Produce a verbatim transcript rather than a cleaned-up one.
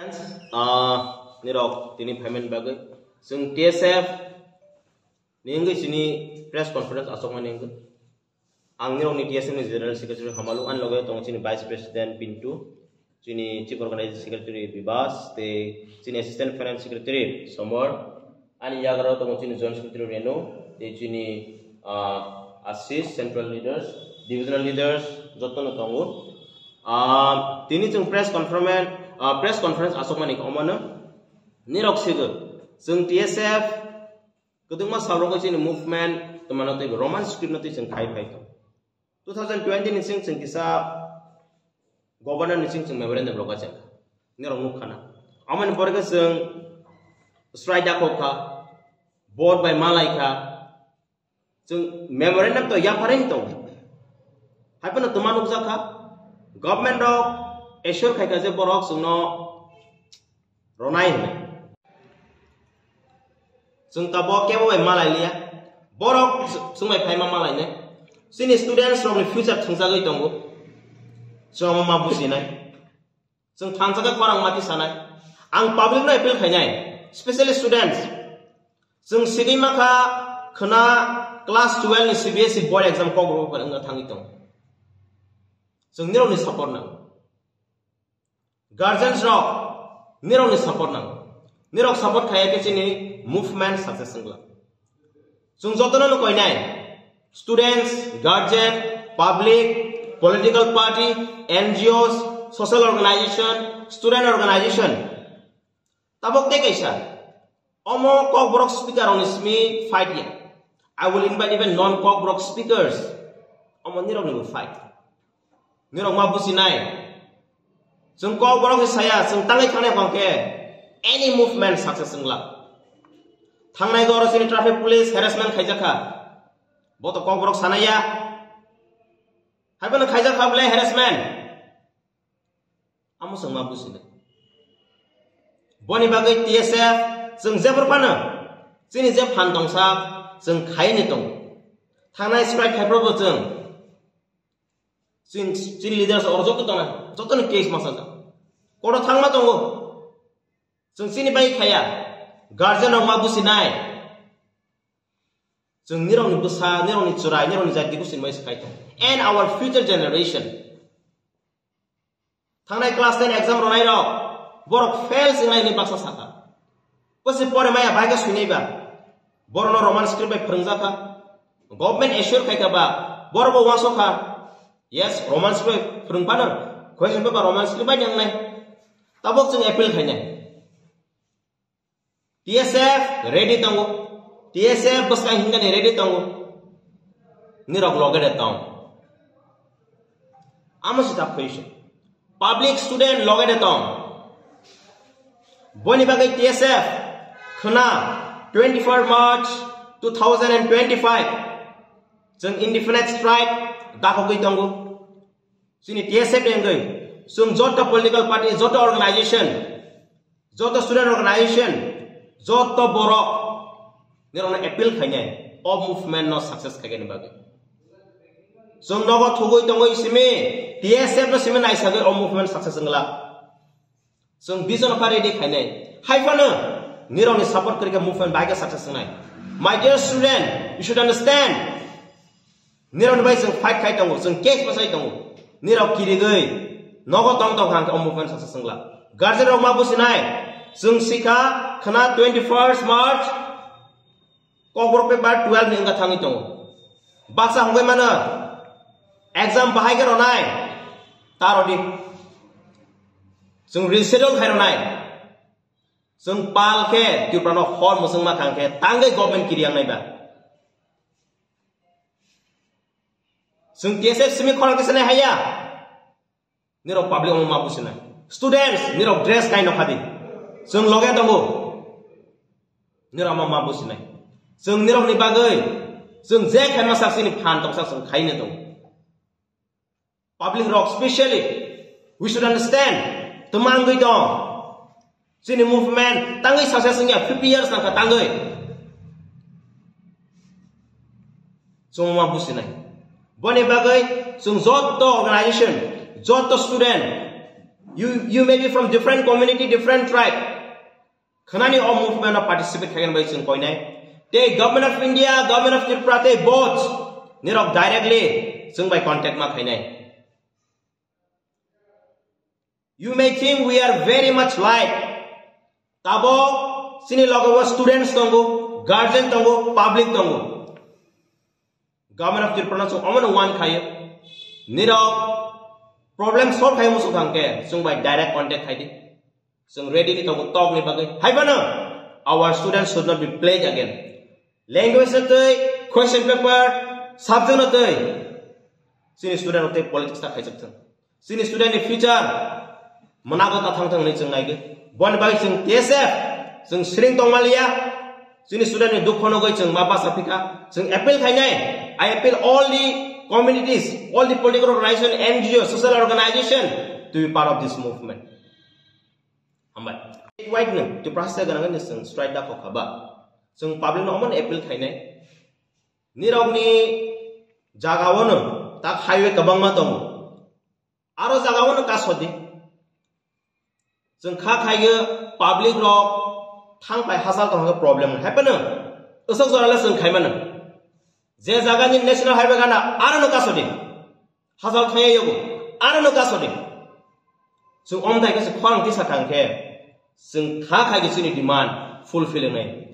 Ah, nirok tini payment bagwi. Chwng T S F ni wngwi chini press conference asokmani wngwi. Ang nirokni T S F ni General Secretary Hamalu, ani loge tongo chini Vice President Pintu, chini Chief Organizing Secretary Bibas, tei chini Assistant Finance Secretary Somor, ani yagra tongo chini Joint Secretary Renu, tei chini, ah, Assist, Central Leaders, Divisional Leaders, jotono tongo. Ah, tini chwng press conference, ah, press conference asokmani khe omono nirok sigo. Chwng T S F kwdwkma salrogo chini movement twmano tei Roman script no tei chwng khai phai tong. Two thousand twenty ni sing chwng kisa governor ni sing chwng memorandum rok achang. Nirok nuk khana. Amani pore khe chwng strike dakhok kha, vote bai malai kha. Chwng memorandum to yapharwi tong. Hai phano twma nukjak kha. Government rok assure khai kha je borok chwngno ronai hinwi. Chwng tabuk kebo bai malai liya. Borok chwng bai phaima malai ne. Chini students rokni future thwngjagwi tongo. Chwng omo ma bujinai. Chwng thansa khe khorang mati sanai. Ang public no appeal khainai, specially students. Chwng sigwi ma kha khwna class twelve ni C B S E board exam kok rw wngna thangwi tong. Chwng nirokni support nang. Guardians rok nirokni support nang. Nirok support khaiya khe chini movement success wngla. Chwng jotono no koinai, students, guardian, public, political party, N G Os, social organization, student organization. Tabuk tei kaisa, omo Kokborok speaker rokni simi fight ya. I will invite even non Kokborok speakers. Omo nirokni bo fight. Nirok ma businai. Chwng Kokborok se saya, chwng tangwi thangnai hwnkhe any movement success wngla. Thangnai goro chini traffic police harassment khaijakha. Bo to Kokborok sanaya. Haibono khaijakha bole harassment. Amo chwng ma businai. Boni bagwi T S F chwng jebor phano chini je phan tongsa chwng khaini tongo. Thangnai strike khaiphrobo chwng Chini, chini leaders oro joto tongna, joto ni case masajak. Koto thangma tongo. Chwng chini bai khaya. Guardian rok ma businai. Chwng nirok ni bwsa, nirok ni chwrai, nirok ni jati busin mai swkai tong. And our future generation. Thangnai class ten exam ronai rok. Borok fail singnai ni baksa saka. Bwse pore maya bai khe swinai ba. Borokno Roman script bai phwrwngjakha. Government assure khaikha ba. Borok bo uansukha. Yes, Roman script bai phwrwngphano. Question paper Roman script bai nang nai. Tabok chwng appeal khainai. T S F ready tongo. T S F bwskang hinkani ready tongo. Nirok loge de tong. Amo sita question. Public student loge de tong. Boni bagwi T S F khna twenty-four March two thousand and twenty-five chwng indefinite strike dakhogwi tongo. Chini T S F ni wngwi chwng joto political party, joto organization, joto student organization, joto borok nirokno appeal khainai o movement no success khaigani bagwi. Chwng nogo thugwi tongwi simi T S F no simi naisagwi o movement success wngla. Chwng vision pha ready khainai. Hai phano nirokni support kwrwi khe movement bai khe success wngnai. My dear student, you should understand. Nirokni bai chwng fight khai tongo, chwng case bwsai tongo. Nirok kirigwi nogo tong tong hang khe o movement success wngla. Guardian rok ma businai. Chwng sikha khna twenty-first March Kokborok paper twelve ni wngkha thangwi tongo. Baksa hongwi mano, exam bahai khe ronai, ta rodi. Chwng reschedule khai ronai. Chwng pal khe Tripura no hor mwchwng ma khang khe tangwi government kiri yang nai ba. Chwng T S F simi khorang kisa nai haya. Nirok public omo ma businai. Students, nirok dress kai nokha di. Chwng loge tongo. Nirok omo ma businai. Chwng nirok ni bagwi. Chwng je khaima sak chini phan tongsa chwng khaina tongo. Public rok specially. We should understand. Twmangwi tong. Chini movement tangwi success wngya fifty years nangkha tangwi. Chwng ma businai. Boni bagwi chwng joto organization, joto student, You, you may be from different community, different tribe. Khwnani o movement o participate khaigani bai chwng koinai. Tei Government of India, Government of Tripura tei both nirok directly chwng bai contact ma khainai. You may think we are very much light. Tabok chini logo students tongo, guardian tongo, public tongo. Government of Tripura no chwng omono wan khayo. Nirok problem solve khayo muchung thangkhe chwng bai direct contact khaidi. Chwng ready ni tongo talk ni bagwi. Hai phano our students should not be played again. Language no twi, question paper, subject no twi. Chini student no twi politics ta khaijak thang. Chini student ni future mwnago ta thang thang hinwi chwng naigwi. Boni bagwi chwng T S F chwng siring tongmaliya. Chini student ni dukho nugwi chwng ma basa phika. Chwng appeal khainai. I appeal all the communities, all the political organization, N G O, social organization to be part of this movement. Hambai. White no, Tiprasa ganang ni chwng strike da khokha ba. Chwng public no omono appeal khainai. Nirokni jagao no tak highway kwbangma tongo. Aro jagao no kasodi. Chwng kha khaigwi public rok thang phai hachal tong khe problem hai phano. Usok jora le chwng khaimano. Je jaga ni national highway gana aro no kasodi. Hachal thangya yogo aro no kasodi. Chwng omdai khe khwang tisa thang khe chwng kha khaigwi chini demand fulfill wngnai.